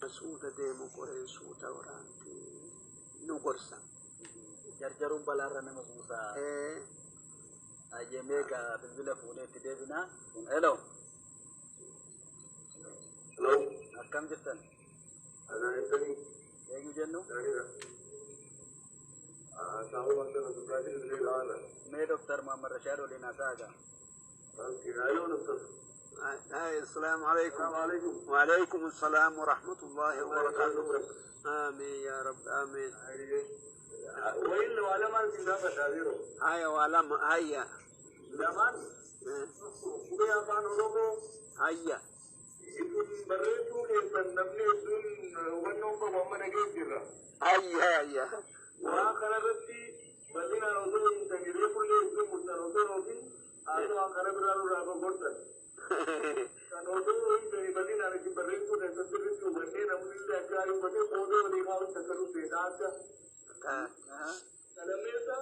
Suuta deemu qoreen suuta waraanti nu gorsa. Jarjaruun balaarra nama buusaa. Ayyee, meeqa bilbila fuunee itti deebinaa. Hello. Hello. Akkam jirtan? Ana Anthony. Eenyu jennu? Gaariidha. Saawwa sana dhugaatii illee dhaala. Mee Doktar Muhammad Rashaad waliin haasa'aa. Okay, hello doctor. السلام عليكم. السلام عليكم. وعليكم السلام ورحمة الله وبركاته. آمين يا رب، آمين. Wayin waa lamaan si gaafadha yeroo. هيا وعلم هيا. Lamaan qubee afaan Oromoo هيا. isin barreessuu keessan namni hedduun hubannoo qabu amma dhagee jirra. هيا هيا. Waan kanarratti bal'inaan osoo hin taane fullee hedduun murtan osoo yookiin haasawaa kana biraa nurraa gogortan. Kan osoo hin taane bal'inaan isin barreessuu keessan sirriitti hubannee namni illee akka hubatee qoodoo walii kaa'uun takka dhufeedha akka. Kalameessa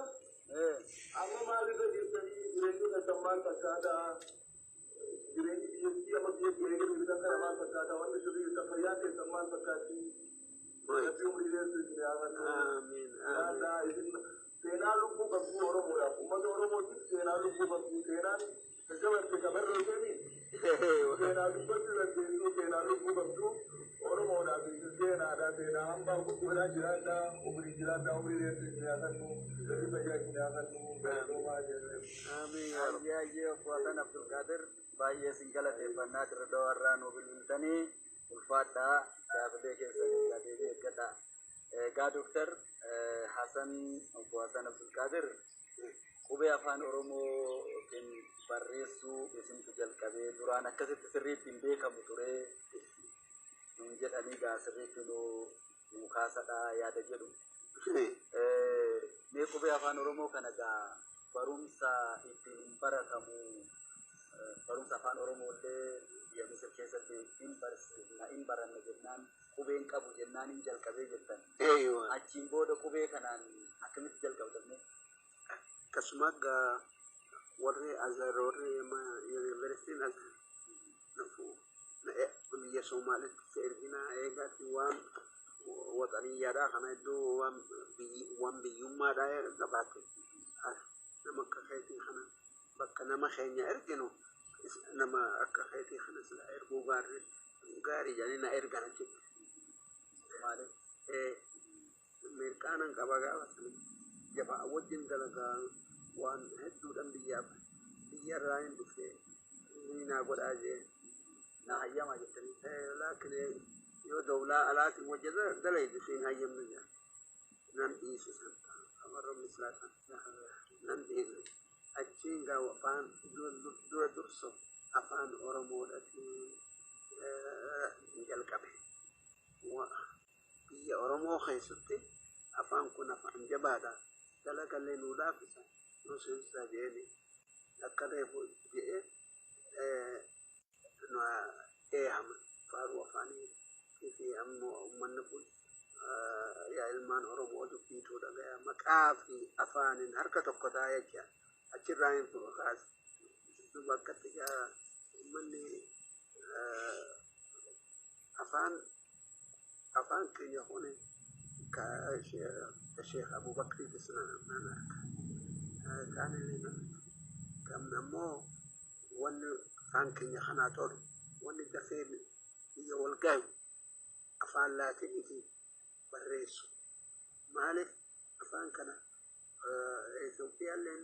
amma maalirra jirtanii, jireenyi keessan maal fakkaata? Jireenyi biyyattii amma biyya jireenya jirtan kana maal fakkaata? Wanti sirrii jirtan, fayyaan keessan maal fakkaatti? Rabbi umurii dheertuu isin haa kennu. آمين آمين. Yaalaa isin seenaa lubbuu qabdu Oromoodhaaf. Uummata Oromootiif seenaa lubbuu qabdu. Seenaan gaggabatte ka barreessanii seenaa dubbachuu dandeessu, seenaa lubbuu qabdu Oromoodhaaf isin seenaadha. Seenaa hambaa guddoodhaa jiraadhaa, umurii jiraadhaa, umurii dheertuu isin haa kennu. Rabbi fayyaa isin haa kennu. Galatoomaa jennee. آمين يا رب. Ayyee ayyee, obbo Hasan Abdulqaadir, baay'ee isin galateeffannaa. Dirredawaa irraa nu bilbiltanii ulfaadhaa, gaafilee keessanii deebii eeggadhaa. Egaa Dooktar Hasan, obbo Hasan Abdulqaadir, qubee afaan Oromootiin barreessuu isintu jalqabee, duraan akkasitti sirriitti hin beekamu ture nuun jedhanii, gaa sirriitti nu kaasadhaa yaada jedhu. Mee qubee afaan Oromoo kana gaa barumsa ittiin baratamu, barumsa afaan Oromoo illee biyya Misir keessatti hin barsiifna, hin baranna jennaan, qubeen qabu jennaan hin jalqabee jettan. ايوه. Achiin booda qubee kanaan akkamitti jalqabdanne? Akkasuma gaa warri Azhar, warri yuunivarsiitiin Azhar dhufu biyya Somaalitti si erginaa eegaatti waan waxaniyyaadhaa kana iddoo waan waan biyyummaadhaa qabaate nama akka keetii kana bakka nama keenya erginu, nama akka keetii kana sila erguu gaarii gaarii jedhanii na ergan achitti. Maaliif? Mirqaanan qaba, gaafa sana jabaa wajjin dalagaa waan hedduudhaan biyyaaf biyyarraa hin dhufe ni naa godhaa jee. Na hayyamaa jettanii. Laakin yoo dawlaa alaatiin wajjin dalaydu siin hayyamnu jira. Nan dhiise san, warra mislaa san nan dhiise. Achiin gaa afaan dura durso afaan Oromoodhatiin jalqabe. Biyya Oromoo keessatti afaan kun afaan jabaadha. Dalagallee nuu laaffisa. Nu seensisaa jeeni akka reefu jedhee nu eehama faaruu afaanii fi ammoo uummanni kun yaa ilmaan Oromoo dubbiituu dhagaya maqaa fi afaaniin harka tokko ta'a jecha achirraa hin kaase. Duuba akkatti gaa uummanni afaan keenya kun ka Sheekh Abubakriitis nan arga. Kaanillee nan kan ammoo wanni afaan keenya kanaa tolu, wanni dafee biyya wal gahu afaan laatiniitiin barreessu. Maaliif afaan kana Itoophiyaallee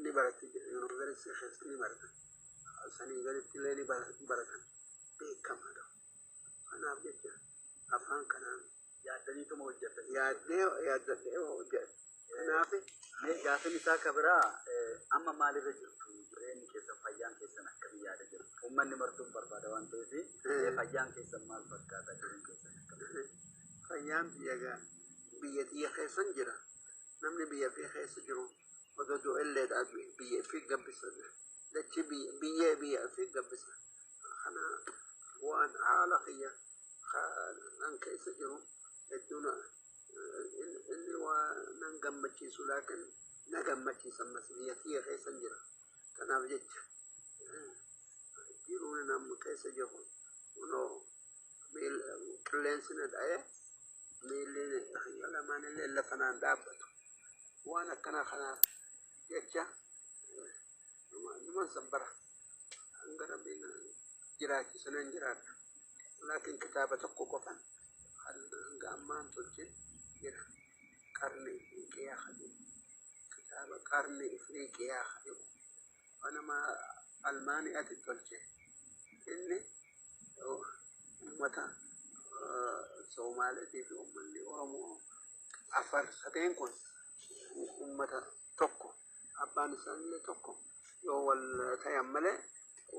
ni baratti, yuunivarsiitii keessatti ni baratan. Sanii gaditti illee ni baratan. Beekamaadha. Kanaaf jecha afaan kanaan Yaaddaniituma hojjetan. Yaaddee yaaddadhee hojjedhe. Kanaaf Mee gaafin isaa ka biraa, amma maalirra jirtu, jireenyi keessan, fayyaan keessan akkamii yaada jiru? Uummanni martuun barbaada waan ta'eef, fayyaan keessan maal fakkaata, jiruun keessan akkamii? Fayyaan biyya gaa biyya xiyya keessan jira. Namni biyya fi keessa jiru odoo du'elleedha biyya fi gabbisa. Dachi biyya biyya fi gabbisa. Kana waan haala kiyya nan keessa jiru hedduun inni waa nan gammachiisu, laakin na gammachiisa ammas biyya kiyya keessan jira. Kanaaf jecha jiruun nama keessa jiru kunoo. Qilleensi na dha'ee miilli kiyya lamaan illee lafa naan dhaabbatu. Waan akkanaa kanaaf jecha numan sabbara. Hanga Rabbiin jiraachisu nan jiraadha. Laakiin kitaaba tokko qofan hanga ammaan tolchin jira. Qarni Ifriiqiyaa jedhu. Kitaaba Qarni Ifriiqiyaa jedhu. Nama Almaaniyaatti tolche. Inni uummata Somaaliitii fi uummanni Oromoo Afar sadeen kun uummata tokko, abbaan isaaniillee tokko yoo wal tayan malee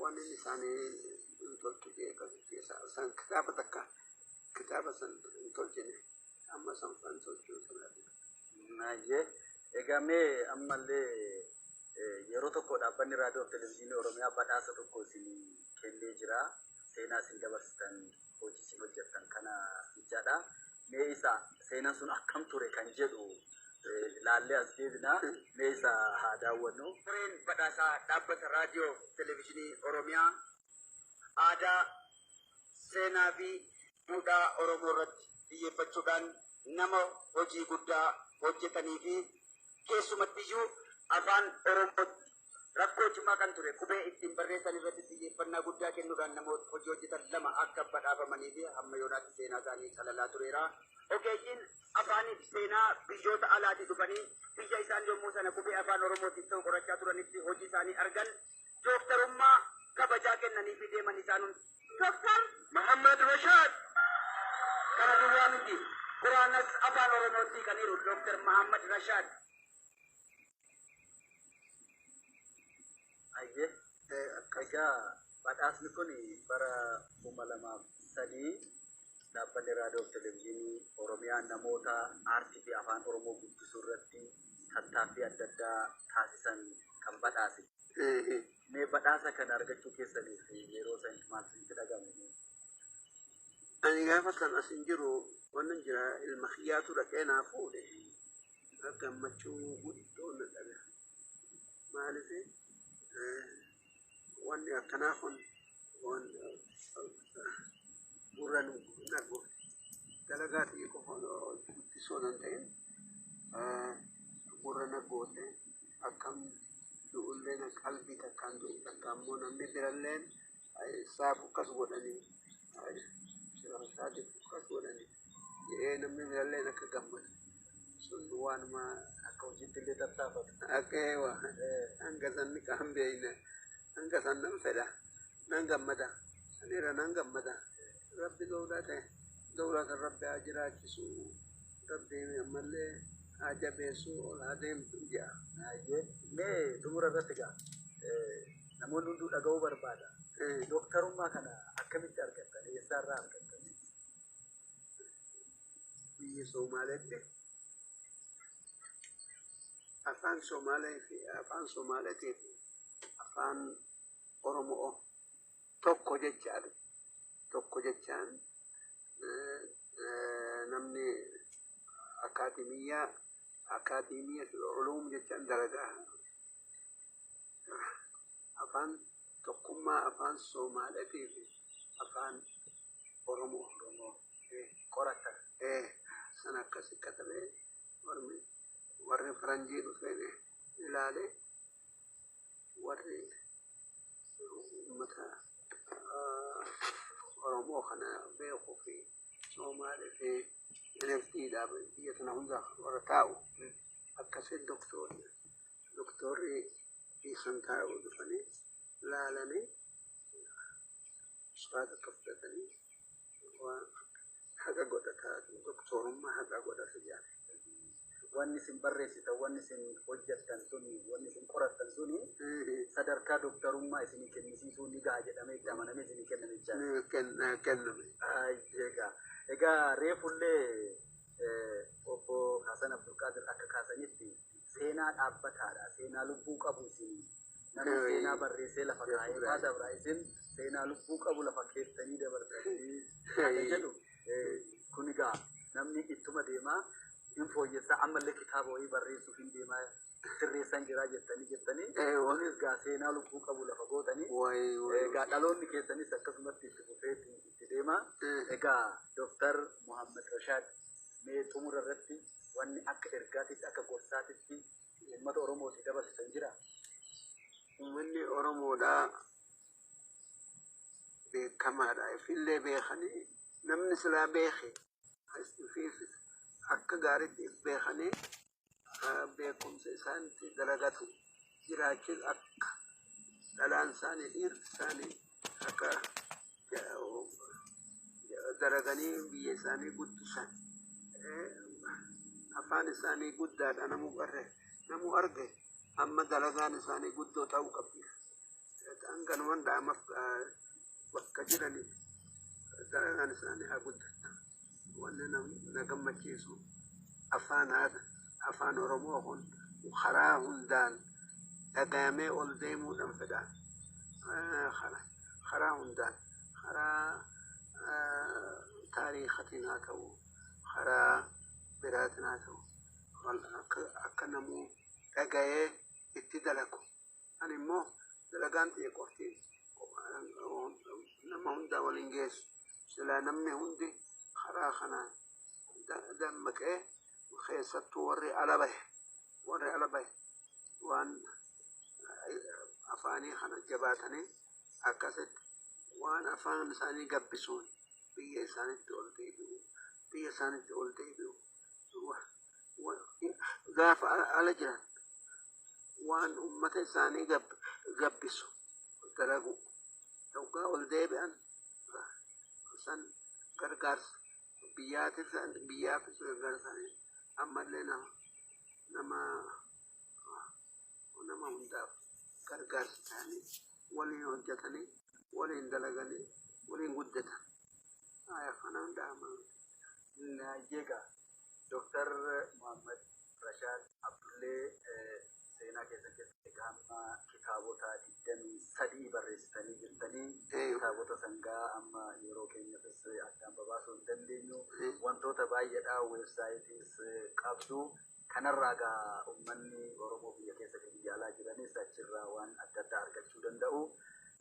waan inni isaanii hin tolchu jee akkasitti san kitaaba takka kitaaba san hin tolchine, amma san fan tolchuu sodaadhe. Ayyee. Egaa mee ammallee yeroo tokko dhaabbanni raadiyoo fi televezyiinii Oromiyaa badhaasa tokko isin kennee jira. Seenaa isin dabarsitan, hojii isin hojjettan kana jechaadha. Mee isa seenaan sun akkam ture kan jedhu laallee as deebina. Mee isa haa daawwannu. Koreen badhaasaa dhaabbata raadiyoo fi televezyiinii Oromiyaa aadaa, seenaa fi duudhaa Oromoo irratti xiyyeeffachuudhaan nama hojii guddaa hojjetanii fi keessumattiyyuu afaan Oromootti rakkoo cimaa kan ture qubee ittiin barreessan irratti xiyyeeffannaa guddaa kennuudhaan namoota hojii hojjetan lama akka badhaafamanii fi hamma yoonaatti seenaa isaanii calalaa tureera. Ogeeyyiin afaanii fi seenaa biyyoota alaatii dhufanii biyya isaan yommuu sana qubee afaan Oromootiif ta'u qorachaa turanitti hojii isaanii argan dooktarummaa kabajaa kennanii fi deeman isaan hundi. Dooktar Muhammad Rashaad kana duwwaa miti. Quraanas afaan Oromootti hiikaniiru Dooktar Muhammad Rashaad. Ayyee. Egaa badhaasni kun bara 2003 dhaabbanni raadiyoo fi televezyiinii Oromiyaa namoota aartii fi afaan Oromoo guddisuu irratti tattaaffii adda addaa taasisan kan badhaase. Mee badhaasa kana argachuu keessaniif yeroo san maal isinitti dhaga'ame? Ani gaafa san as hin jiru, wannan jira ilma kiyyaatu dhaqee naa fuudhe. Gammachuu guddoo na dhaga. Maaliif wanni akkanaa kun waan gurra nu nagu dalagaa ta'e qofa guddisoo nan ta'in gurra na goote, akkam du'ullee na qalbii takkaan du'u takka ammoo namni biralleen saaf akkas godhanii saadiif akkas godhanii jedhee namni biralleen akka gammadu sun waanuma akka hojiitti illee tattaafatu. Akka eewa hanga sanni kaan beeyne hanga san nan fedha, nan gammada, sanirra nan gammada. Rabbi dawlaa ta'e, dawlaa san Rabbi haa jiraachisu, Rabbi ammallee haa jabeessu, ol haa deemtu jedha. Ayyee. Mee xumura irratti gaa namoonni hunduu dhaga'uu barbaada. Dooktarummaa kana akkamitti argattan? Eessaarraa argattan? Biyya Somaaleetti afaan Somaalee fi afaan Somaaleetii fi afaan Oromoo tokko jechaadha. Tokko jechaan namni akaademiyaa fi uluum jechaan dalagaa afaan tokkummaa afaan Somaaleetii fi afaan Oromoo. Qorattan. San akkasi katabee warri faranjii dhufeen ilaale, warri uummata Oromoo kana beekuu fi Somaalee fi NFD biyya tana hunda warra taa'u akkasiin doktorri isan taa'u dhufanii laalanii suuraa takka fudhatanii waan haqa godhataa doktorummaa haqa godhata jedhan. Wanni isin barreessitan, wanni isin hojjettan suni, wanni isin qorattan suni sadarkaa dooktarummaa isinii kennisiisuu ni gaha jedhamee itti amanamee isinii kenname jechaadha. Kenname. Egaa egaa reefullee obbo Hasan Abdulqaadir akka kaasanitti seenaa dhaabbataadha. Seenaa lubbuu qabu isin. Namni seenaa barreessee lafa kaa'ee faa dabra, isin seenaa lubbuu qabu lafa keessanii dabartanii kan jedhu kun egaa namni ittuma deemaa hin fooyyessaa, ammallee kitaaba wayii barreessuuf hin deemaa sirreessan jiraa jettanii kunis gaa seenaa lubbuu qabu lafa gootanii, egaa dhaloonni keessanis akkasumatti itti fufee itti deema. Egaa Dooktar Dooktar Muhammad Rashaad, mee xumura irratti wanni akka ergaatitti akka gorsaatitti uummata Oromootii dabarsitan jira? Uummanni Oromoodhaa beekamaadha. Ifillee beekanii namni silaa beeke ifiif akka gaariitti if beekanii beekumsa isaanitti dalagatu jiraachis akka dhalaan isaanii dhiirri isaanii akka dalaganii biyya isaanii guddisan, afaan isaanii guddaadha namuu barre namuu arge amma dalagaan isaanii guddoo ta'uu qabdi. Hanganuman dhaamaf bakka jiranii dalagaan isaanii haa guddattu. Wanni na gammachiisu afaan haadha afaan Oromoo kun karaa hundaan dhagayamee ol deemuudhaan fedha. Karaa hundaan, karaa taariikatiin haa ta'u, karaa biraatiin haa ta'u, akka namuu dhagayee itti dalagu. Ani immoo dalagaan ta'e qofti nama hundaa waliin geessu. Silaa namni hundi karaa kanaan dammaqee, keessattuu warri ala bahe, warri ala bahe waan afaanii kana jabaatanii akkasitti waan afaan isaanii gabbisuun biyya isaanitti ol deebi'u, biyya isaanitti ol deebi'u. Gaafa ala jiran waan ummata isaanii gabbisu dalagu, yoggaa ol deebi'an san gargaarsa biyyaatiif biyyaafis gargaarsa, ammallee nama nama hundaaf gargaarsa ta'anii waliin hojjetanii, waliin dalaganii, waliin guddatan. Kanaan dhaama. Egaa Dooktar Muhammad Rashaad Abdullee, seenaa keessan keessatti egaa amma kitaabota 23 barreessitanii jirtanii, kitaabota sangaa amma yeroo keenyafis addaan babaasuu hin dandeenyu, wantoota baay'eedha, weebsaayitiis qabdu. Kanarraa egaa uummanni Oromoo biyya keessa fi biyya alaa jiranis achirraa waan adda addaa argachuu danda'u.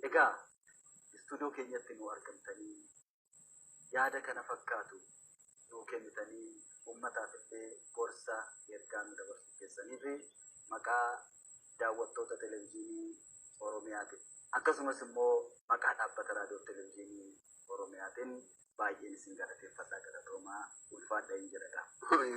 Egaa istuudiyoo keenyatti nu argamtanii yaada kana fakkaatu nuu kennitanii uummataaf illee gorsa ergaa nu dabarsuu keessaniif maqaa daawwattoota televezyiinii Oromiyaatiin akkasumas immoo maqaa dhaabbata raadiyoo televezyiinii Oromiyaatiin baay'een isin galateeffadha, galatoomaa, ulfaadha hin jedhadha.